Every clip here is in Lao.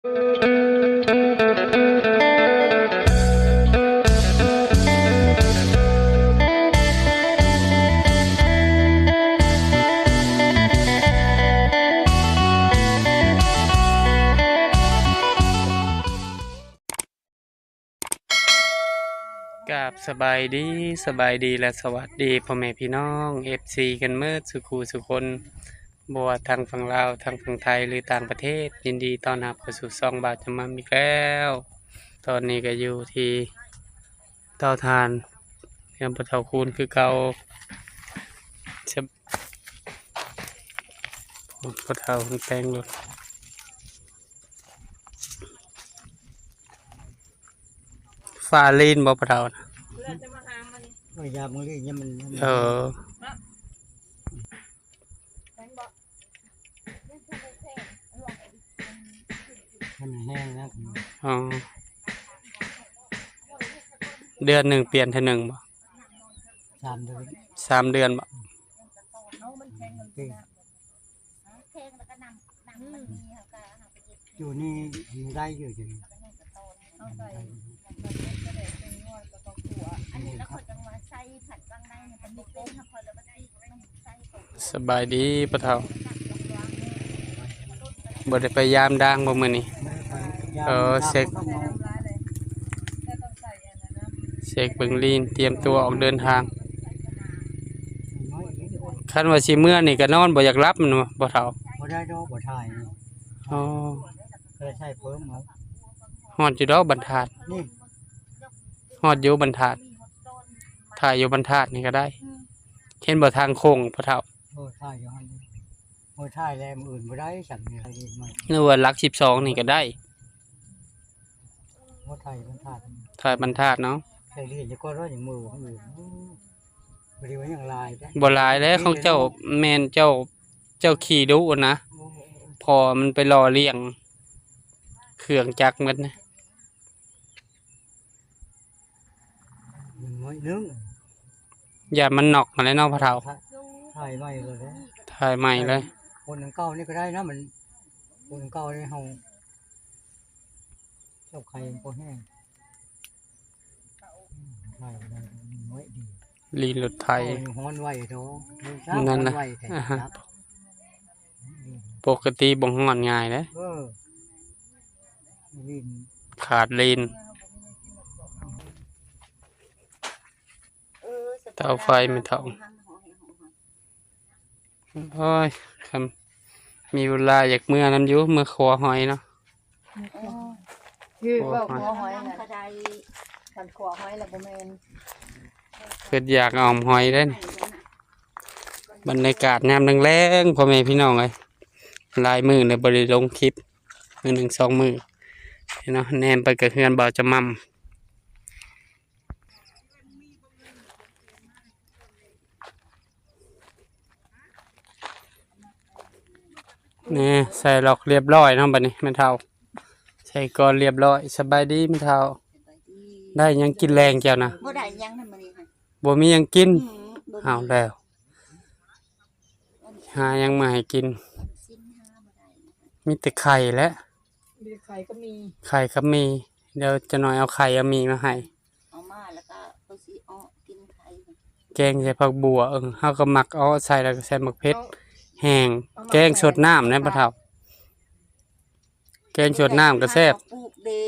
ກາບສະບາຍດີ, ສະບາຍດີ ແລະ ສະຫວັດດີພໍ່ແມ່ພີ່ນ້ອງ ເອັຟຊີ ກັນເໝິດສູ່ຄູ່ສູ່ຄົນ, ບໍ່ວ່າທາງຝັ່ງລາວ, ທາງຝັ່ງໄທ ຫຼື ຕ່າງປະເທດ, ຍິນດີຕ້ອນຮັບເຂົ້າສູ່ຊ່ອງບ່າວຈຳໝ່ຳອີກແລ້ວ. ຕອນນີ້ກໍຢູ່ທີ່ເຕົາຖ່ານ ເຮືອນພໍ່ເຖົ້າຄູນຄືເກົ່າ. ສະ ໂອ້ ພໍ່ເຖົ້າເພິ່ນແຕ່ງລົດ. ຟ້າລີນບໍ່ ພໍ່ເຖົ້ານະ? ເອີ ຍາມມື້ນີ້ຍັງມັນ ເອີ ມັນແຫ້ງນະ. ອໍ ເດືອນໜຶ່ງປ່ຽນເທື່ອໜຶ່ງບໍ່? ສາມເດືອນ ສາມເດືອນບໍ່? ອືມ ຢູ່ນີ້ມັນໄດ້ຢູ່ ຢູ່ນີ້. ສະບາຍດີພໍ່ເຖົ້າ. ບໍ່ໄດ້ໄປຢາມດ່າງບໍ່ມື້ນີ້? ເອີ ເຊັກ ເຊັກເບິ່ງລີນ ຕຽມຕົວອອກເດີນທາງ. ຄັນວ່າຊິເມືອນີ້ກໍນອນບໍ່ຢາກຫຼັບແມ່ນບໍ່ ພໍ່ເຖົ້າ? ບໍ່ໄດ້ດອກ ບໍ່ຖ່າຍ. ອໍ ກໍໄດ້ໃຊ້ເພີ່ມເອົາ. ຮອດຢູ່ດອກບັນທາດນີ້ ຮອດຢູ່ບັນທາດ ຖ່າຍຢູ່ບັນທາດນີ້ກໍໄດ້. ເຫັນບໍ່ທາງໂຄ້ງ ພໍ່ເຖົ້າ? ໂອ້ ຖ່າຍຢູ່ຫັ້ນ. ໂອ້ ຖ່າຍແລ້ວ ມື້ອື່ນບໍ່ໄດ້ ສຳເນີໃຫ້ອີກໃໝ່ ຫຼືວ່າຫຼັກສິບສອງນີ້ກໍໄດ້. ໂອ້ ຖ່າຍບັນທາດ ຖ່າຍບັນທາດເນາະ. ໃສ່ເລີຍ ແລ້ວກໍຮ້ອຍ ມື້ອື່ນ ບໍ່ໄດ້ວ່າຫຍັງຫຼາຍເດ້. ບໍ່ຫຼາຍແລ້ວ ຂອງເຈົ້າ ແມ່ນເຈົ້າ ເຈົ້າຂີ່ດຸນະ. ໂອ້ ເພາະມັນໄປຫຼໍ່ລ້ຽງເຄື່ອງຈັກໝົດນະ. ໜ້ອຍໜຶ່ງ ຢ້ານມັນນັອກຫັ້ນແຫຼະເນາະ ພໍ່ເຖົ້າ. ຖ່າຍໃໝ່ເລີຍເດ້ ຖ່າຍໃໝ່ເລີຍ. ຄົນເກົ່ານີ້ກໍໄດ້ນະ ມັນ ຄົນເກົ່ານີ້ເຮົາ ເຈົ້າໄຂ່ມັນບໍ່ແຫ້ງ ຖ່າຍໄດ້ໜ້ອຍດີ. ລີນລົດໄຖ ເອົານີ້ຮ້ອນໄວເນາະ ນັ້ນນະ ຮ້ອນໄວແທ້. ອ່າຮະ ຈັບ ປົກກະຕິບໍ່ຮ້ອນງ່າຍເດ້. ເອີ ລີນ ຂາດລີນ. ເຕົາໄຟແມ່ເຖົ້າ. ໂອ້ຍ ຄັນມີເວລາຢາກເມືອນຳຢູ່ ເມືອຂົວຫອຍເນາະ. ເອີ ຄືເວົ້າຂົວຫອຍນະ ຄັນຂົວຫອຍລະບໍ່ແມ່ນ ຄິດຢາກອ້ອມຫອຍເດ້. ບັນຍາກາດຍາມແລງໆ ພໍ່ແມ່ພີ່ນ້ອງເອີຍ ຫຼາຍມື້ແລ້ວບໍ່ໄດ້ລົງຄລິບ ມື້ໜຶ່ງສອງມື້ເນາະ. ແນມໄປກໍເຮືອນບ່າວຈະໝ່ຳ. ນີ້ ໃສ່ລັອກລຽບລ້ອຍເນາະ ບັດນີ້ແມ່ເຖົ້າ ໃສ່ກ່ອນລຽບລ້ອຍ. ສະບາຍດີແມ່ເຖົ້າ. ສະບາຍດີ. ໄດ້ຫຍັງກິນແລງເຈົ້ານະ? ບໍ່ໄດ້ຫຍັງນະມື້ນີ້ນະ ບໍ່ມີຫຍັງກິນ. ອືມ ບໍ່ມີ. ເອົາແລ້ວ ຫາຫຍັງມາໃຫ້ກິນ? ຊີ້ນຫາບໍ່ໄດ້ ມີແຕ່ໄຂ່ແຫຼະ. ມີແຕ່ໄຂ່ກັບໝີ່ ໄຂ່ກັບໝີ່. ດຽວຈັກໜ້ອຍເອົາໄຂ່ເອົາໝີ່ມາໃຫ້. ເອົາມາແລ້ວກໍຂ້ອຍຊິເອາະກິນໄຂ່. ແກງໃສ່ຜັກບົ່ວ. ເອີ ເຮົາກໍມັກເອາະໃສ່ ແລ້ວກໍໃສ່ໝາກເຜັດແຫ້ງ. ເອົາມາ ແກງສົດນ້ຳນະ ແມ່ເຖົ້າ. ແກງສົດນ້ຳກໍແຊບ. ປູກເດ້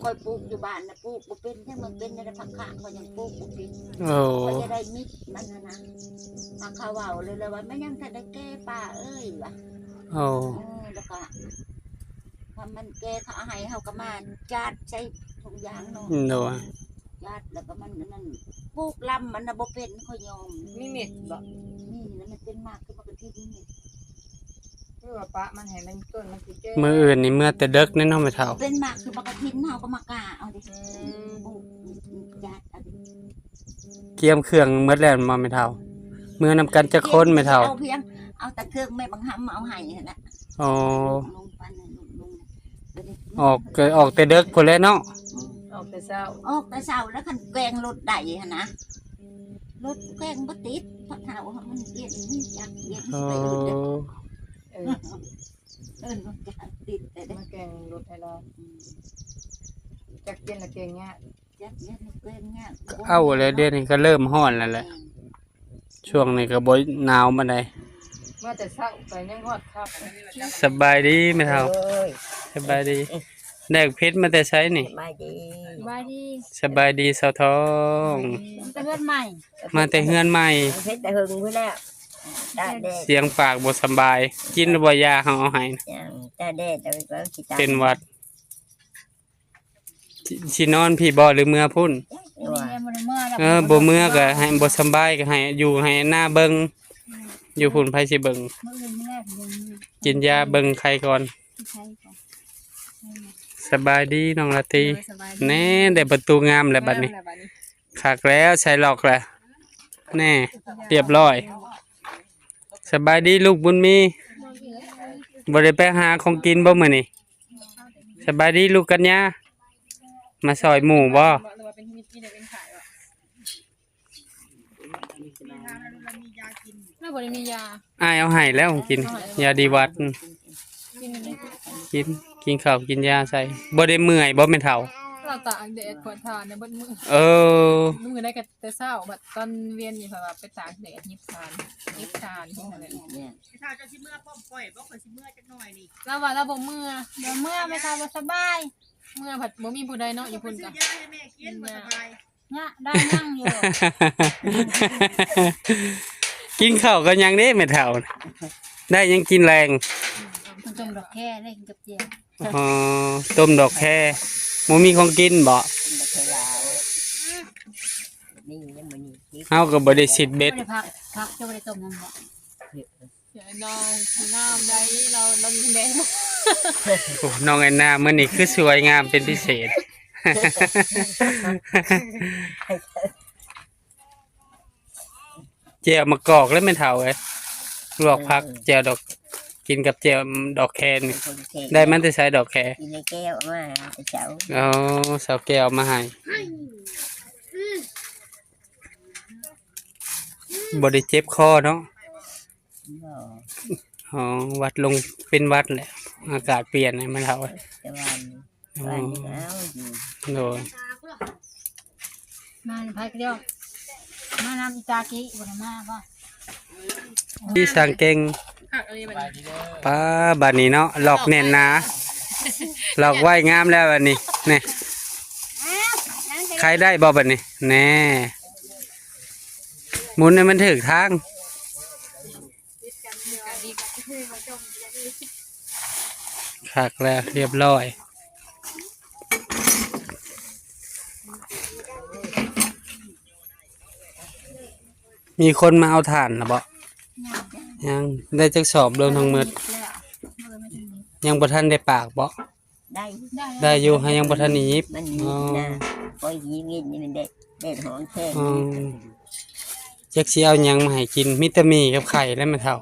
ຂ້ອຍປູກຢູ່ບ້ານນະ ປູກບໍ່ເປັນ. ຍັງມັນເປັນໃນຜັກຂະ ຂ້ອຍຍັງປູກບໍ່ເປັນ. ໂອ້ ຂ້ອຍຈະໄດ້ມິດມັນຫັ້ນນະ. ຖ້າເຂົາເວົ້າເລີຍ ແລ້ວວ່າແມ່ນຍັງທັນໄດ້ແກ່ປ້າເອີຍວ່າ. ໂອ້ ເອີ ແລ້ວກໍ ຖ້າມັນແກ່ເຂົາເອົາໃຫ້ ເຮົາກໍມາຈັດໃສ່ຖົງຢາງເນາະ. ໂດຍ ຈັດແລ້ວກໍມັນອັນນັ້ນ ປູກລຳມັນນະບໍ່ເປັນ ຂ້ອຍຍອມ. ມີເມັດບໍ່? ມີ ແລ້ວມັນເປັນໝາກຄືໝາກກະທິນນີ້. ຄືວ່າປະມັນໃຫ້ມັນຕົ້ນມັນຊິແກ່. ມື້ອື່ນນີ້ເມືອແຕ່ເດິກແນ່ເນາະແມ່ເຖົ້າ. ເປັນໝາກຄືໝາກກະທິນ ເຮົາກໍມາກາເອົາເດ້. ອືມ ປູກຈັດເອົາເດ້. ກຽມເຄື່ອງໝົດແລ້ວແມ່ນບໍ່ແມ່ເຖົ້າ? ເມືອນຳກັນຈັກຄົນແມ່ເຖົ້າ? ເອົາພຽງ ເອົາແຕ່ເຄື່ອງແມ່ບັງຫຳເອົາໃຫ້ຫັ້ນແຫຼະ. ອໍ ລົງປັນໃຫ້ລູກລົງ. ອອກ ກໍອອກແຕ່ເດິກພຸ້ນແຫຼະເນາະ. ອືມ ອອກແຕ່ເຊົ້າ ອອກແຕ່ເຊົ້າ ແລ້ວຄັນແກງລົດໄດ້ຫັ້ນນະ ລົດແກງບໍ່ຕິດ ເພາະເຖົ້າມັນວຽນ ມັນຈັກວຽນ. ໂອ້ ໄປລົດເດີ. ເອີ ເອີ້ນວ່າການຕິດແຕ່ເດ້ ມາແກ່ງລົດໃຫ້ລາວ. ອືມ ຈັກເປັນລະແກ່ງຍາກ ຈັກເປັນແກ່ງຍາກ. ເອົາແລ້ວ ດຽວນີ້ກໍເລີ່ມຮ້ອນແລ້ວແຫຼະ. ອືມ ຊ່ວງນີ້ກໍບໍ່ໜາວປານໃດ. ມາແຕ່ເຊົ້າກໍຍັງຮອດຄ່ຳ. ສະບາຍດີແມ່ເຖົ້າ. ໂອ້ຍ ສະບາຍດີ. ເອີ ແດກເຜັດມາແຕ່ໃສນີ້? ສະບາຍດີ. ສະບາຍດີ. ສະບາຍດີສາວທອງ. ມາແຕ່ເຮືອນໃໝ່. ມາແຕ່ເຮືອນໃໝ່. ເຜັດແຕ່ເຫິງພຸ້ນແລ້ວ ຕາກແດດ. ສຽງປາກບໍ່ສະບາຍ. ກິນແລ້ວບໍ່ ຢາເຮົາເອົາໃຫ້? ຍັງ ຕາກແດດ ເປັນຫວັດ. ຊິ ຊິນອນພີ້ບໍ່ ຫຼືເມືອພຸ້ນ? ເອີ ບໍ່ເມືອກໍໃຫ້ ບໍ່ສະບາຍກໍໃຫ້ຢູ່ໃຫ້ໜ້າເບິ່ງ. ຢູ່ພຸ້ນໃຜຊິເບິ່ງ? ກິນຢາເບິ່ງໄຂ້ກ່ອນ. ສະບາຍດີນ້ອງລາຕີ. ແນ່ ໄດ້ປະຕູງາມແລ້ວບັດນີ້. ຄັກແລ້ວ ໃສ່ລັອກແລ້ວ ແນ່ ຮຽບຮ້ອຍ. ສະບາຍດີລູກບຸນມີ. ບໍ່ໄດ້ໄປຫາຂອງກິນບໍ່ມື້ນີ້? ສະບາຍດີລູກກັນຍາ. ມາຊ່ອຍໝູ່ບໍ່? ລາວບໍ່ໄດ້ມີຢາ. ອ້າຍເອົາໃຫ້ແລ້ວຂອງກິນ ຢາດີຫວັດ. ກິນ ກິນ ກິນເຂົ້າກິນຢາໃສ່. ບໍ່ໄດ້ເມື່ອຍບໍ່ແມ່ເຖົ້າ? ລາວຕາກແດດ ຂວດຖ່ານນະເບິດມື້. ເອີ ມື້ໃດກໍແຕ່ເຊົ້າ ບັດຕອນວຽນນີ້ ເພາະວ່າໄປຕາກແດດ ຫຍິບຖ່ານ ຫຍິບຖ່ານ. ແມ່ເຖົ້າ ເຈົ້າຊິເມືອພ້ອມຂ້ອຍບໍ່? ຂ້ອຍຊິເມືອຈັກໜ້ອຍນີ້. ລາວວ່າລາວບໍ່ເມືອ. ບໍ່ເມືອ ແມ່ເຖົ້າບໍ່ສະບາຍ. ເມືອພັດບໍ່ມີຜູ້ໃດເນາະ ຢູ່ພຸ້ນກໍຊື້ຢາໃຫ້ແມ່ກິນ ບໍ່ສະບາຍ. ຍະ ໄດ້ຍັງຢູ່. ກິນເຂົ້າກັບຫຍັງເດ້ແມ່ເຖົ້າ? ໄດ້ຫຍັງກິນແລງ? ຕົ້ມດອກແຄ ໄດ້ກິນກັບແຈ່ວ. ອໍ ຕົ້ມດອກແຄ. ບໍ່ມີຂອງກິນບໍ? ກິນແຕ່ແຄລາວ. ນີ້ຍັງບໍ່ມີ. ເຮົາກໍບໍ່ໄດ້ຊິດເບັດ. ບໍ່ໄດ້ຜັກ ຜັກເຈົ້າບໍ່ໄດ້ຕົ້ມນຳບໍ? ເສຍດາຍ ງາມໃດ ລາວ ລາວຍິງແດງ. ໂອ້ ນ້ອງແອນນາມື້ນີ້ຄືສວຍງາມເປັນພິເສດ. ແຈ່ວໝາກກອກເລີຍແມ່ເຖົ້າເອີຍ ລວກຜັກ. ເອີ ແຈ່ວດອກ ກິນກັບແຈ່ວດອກແຄນີ້. ໄດ້ມາແຕ່ໃສດອກແຄ? ກິນໃນແກ້ວເອົາມາແຕ່ເຊົ້າ. ອໍ ສາວແກ້ວເອົາມາໃຫ້. ບໍ່ໄດ້ເຈັບຄໍເນາະ? ບໍ່. ອໍ ຫວັດລົງ ເປັນຫວັດແຫຼະ ອາກາດປ່ຽນໃຫ້ມັນເຖົ້າ. ແຕ່ວ່າ ອໍ ຫວັດນີ້ເອົາຢູ່. ໂດຍ. ມານຳໃຜກໍດຽວ ມານຳອີຕາກີ້ ບໍ່ໄດ້ມາບໍ່? ທີ່ສ້າງເກັ່ງ. ປ້າ ບາດນີ້ເນາະ ລັອກແໜ້ນໜາ ລັອກໄວ້ງາມແລ້ວບາດນີ້. ນີ້ ໄຂໄດ້ບໍ່ບາດນີ້? ແນ່ ໝູນໃຫ້ມັນຖືກທາງ. ຄັກແລ້ວ ຮຽບຮ້ອຍ. ມີຄົນມາເອົາຖ່ານລະບໍ? ຍັງ. ຍັງ. ໄດ້ຈັກສອບລວມທັງໝົດ? ຍັງບໍ່ທັນໄດ້ປາກບໍ? ໄດ້ ໄດ້ຢູ່ ຫາຍັງບໍ່ທັນໄດ້ຫຍິບ. ມັນຫຍິບນະ. ອໍ ພໍຫຍິບນີ້ມັນໄດ້ ໄດ້ຫອມແຄງ. ອໍ ຈັກຊິເອົາຫຍັງມາໃຫ້ກິນ ມີແຕ່ໝີ່ກັບໄຂ່ແຫຼະແມ່ເຖົ້າ.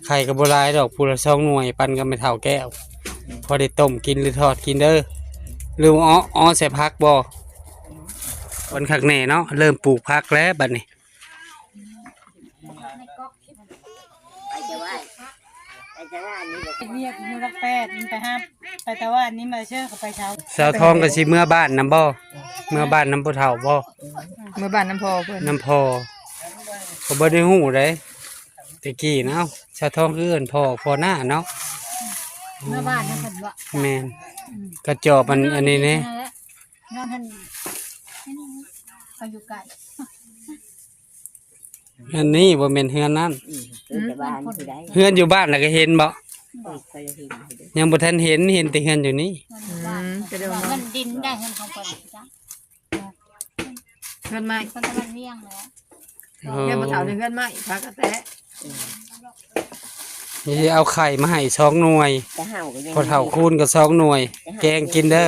ໄຂ່ກໍບໍ່ຫຼາຍດອກ ຜູ້ລະສອງໜ່ວຍ ປັນກັບແມ່ເຖົ້າແກ້ວ ພໍໄດ້ຕົ້ມກິນ ຫຼືທອດກິນເດີ. ຫຼືເອາະ ເອາະໃສ່ຜັກບໍ່? ມັນຄັກແນ່ເນາະ ເລີ່ມປູກຜັກແລ້ວບັດນີ້. ໄປແຕ່ວ່າ ໄປແຕ່ວ່ານີ້ບໍ່ ເຮັດວຽກຢູ່ຫຼັກແປດ ມັນໄປຮັບ ໄປແຕ່ວ່ານີ້ມາເຊີ ເຂົາໄປເຊົ້າ. ສາວທອງກໍຊິເມືອບ້ານນຳບໍ່? ເມືອບ້ານນຳຜູ້ເຖົ້າບໍ່? ເມືອບ້ານນຳພໍ່ເພິ່ນ ນຳພໍ່. ກໍບໍ່ໄດ້ຮູ້ເດ້ ແຕ່ກີ້ນະ. ເອົ້າ ສາວທອງຄືເອີ້ນພໍ່ ພໍ່ນ້າເນາະ. ເມືອບ້ານນຳເພິ່ນບໍ່? ແມ່ນ. ອືມ ກະຈອບອັນ ອັນນີ້ແນ່ ນອນຫັ້ນ ເຂົາຢູ່ໃກ້. ເຮືອນນີ້ບໍ່ແມ່ນເຮືອນນັ້ນ. ອືມ ເຮືອນຢູ່ບ້ານລະກໍເຫັນບໍ່? ຍັງບໍ່ທັນເຫັນ ເຫັນແຕ່ເຮືອນຢູ່ນີ້. ອືມ ມັນດິນໄດ້ເຮືອນຂອງເພິ່ນຈ້ະ ເຮືອນໄມ້ ເພິ່ນກຳລັງວຽງແລ້ວ. ເຮືອນບໍ່ເຖົ້ານີ້ເຮືອນໄມ້ ພາກະແຕະ. ນີ້ເອົາໄຂ່ມາໃຫ້ສອງໜ່ວຍ ພໍ່ເຖົ້າຄູນກໍສອງໜ່ວຍ ແກງກິນເດີ.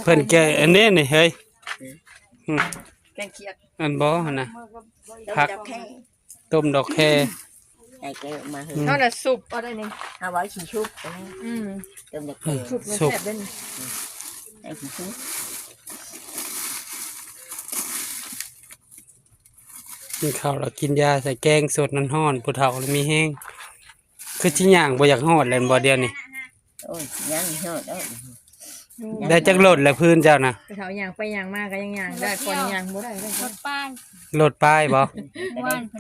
ເພິ່ນແກງອັນນີ້ນີ້ເຮີ້ຍ ແກງຂຽດ ອັນບໍ່ຫັ້ນນະ ຜັກ ຕົ້ມດອກແຄ ໃສ່ແກ້ວມາເຮີ້ຍ. ເຮົານະສຸບເອົາໄດ້ນີ້ ເຮົາເວົ້າຊິສຸບ. ອືມ ຕົ້ມດອກແຄ ສຸບມັນແຊບເດ້. ໃສ່ຊິສຸບ ກິນເຂົ້າແລ້ວກິນຢາ ໃສ່ແກງສົດນ້ຳຮ້ອນ ຜູ້ເຖົ້າລະມີແຮງ. ຄືຊິຍ່າງບໍ່ຢາກຮອດແລ້ວບໍ່ດຽວນີ້? ໂອ້ຍ ຍັງຮອດເອີຍ ໄດ້ຈັກລົດແລ້ວພື້ນເຈົ້ານະ? ເຖົ້າຍ່າງໄປຍ່າງມາກໍຍັງຍ່າງໄດ້ ກ່ອນຍ່າງບໍ່ໄດ້ເລີຍ ລົດປ້າຍ ລົດປ້າຍບໍ່?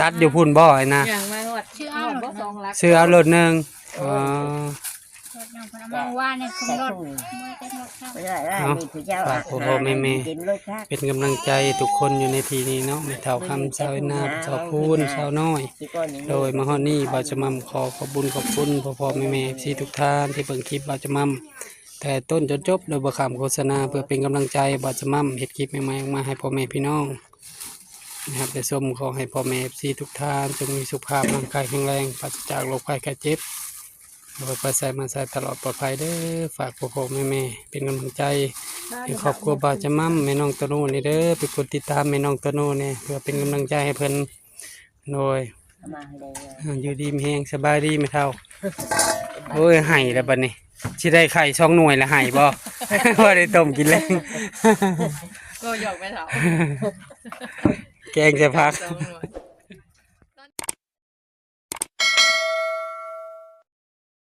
ຕັດຢູ່ພຸ້ນບໍ່ໄອ້ນາ? ຍ່າງມາຮອດ ຊື້ເອົາລົດໜຶ່ງ ຊື້ເອົາລົດໜຶ່ງ. ອໍ ລົດໜຶ່ງເພິ່ນເອົາມາວານໃນຂຶ້ນລົດ ເອົາ ຝາກພໍ່ໆແມ່ໆ ເປັນກຳລັງໃຈທຸກຄົນຢູ່ໃນທີ່ນີ້ເນາະ ແມ່ເຖົ້າຄຳ ສາວແອນນາ ສາວຄູນ ສາວນ້ອຍ. ໂດຍ ມາຮອດນີ້ບ່າວຈະໝ່ຳຂໍຂອບບຸນຂອບຄຸນພໍ່ໆແມ່ໆ ເອັຟຊີ ທຸກທ່ານທີ່ເບິ່ງຄລິບບ່າວຈະໝ່ຳແຕ່ຕົ້ນຈົນຈົບ ໂດຍບໍ່ຂ້າມໂຄສະນາ ເພື່ອເປັນກຳລັງໃຈບ່າວຈະໝ່ຳເຮັດຄລິບໃໝ່ໆອອກມາໃຫ້ພໍ່ແມ່ພີ່ນ້ອງນະຄັບ ໄດ້ຊົມ. ຂໍໃຫ້ພໍ່ແມ່ ເອັຟຊີ ທຸກທ່ານຈົ່ງມີສຸຂະພາບຮ່າງກາຍແຂງແຮງ ປາສະຈາກໂລກໄພໄຂ້ເຈັບ ໂດຍໄປໃສມາໃສຕະຫຼອດປອດໄພເດີ້ ຝາກພໍ່ໆແມ່ໆເປັນກຳລັງໃຈໃຫ້ຄອບຄົວບ່າວຈະໝ່ຳ ແມ່ນ້ອງໂຕໂນ່ນີ້ເດີ້ ໄປກົດຕິດຕາມແມ່ນ້ອງໂຕໂນ່ແດ່ ເພື່ອເປັນກຳລັງໃຈໃຫ້ເພິ່ນ. ໂດຍ ເອົາມາໃຫ້ໄດ້ເລີຍ ອ່າ ຢູ່ດີມີແຮງ ສະບາຍດີແມ່ເຖົ້າ. ໂອ້ຍ ໄຫ້ແລ້ວບັດນີ້ ຊິໄດ້ໄຂ່ສອງໜ່ວຍລະໄຫ້ບໍ່? ບໍ່ໄດ້ຕົ້ມກິນແລງ ກໍຢອກແມ່ເຖົ້າ ແກງໃສ່ຜັກ.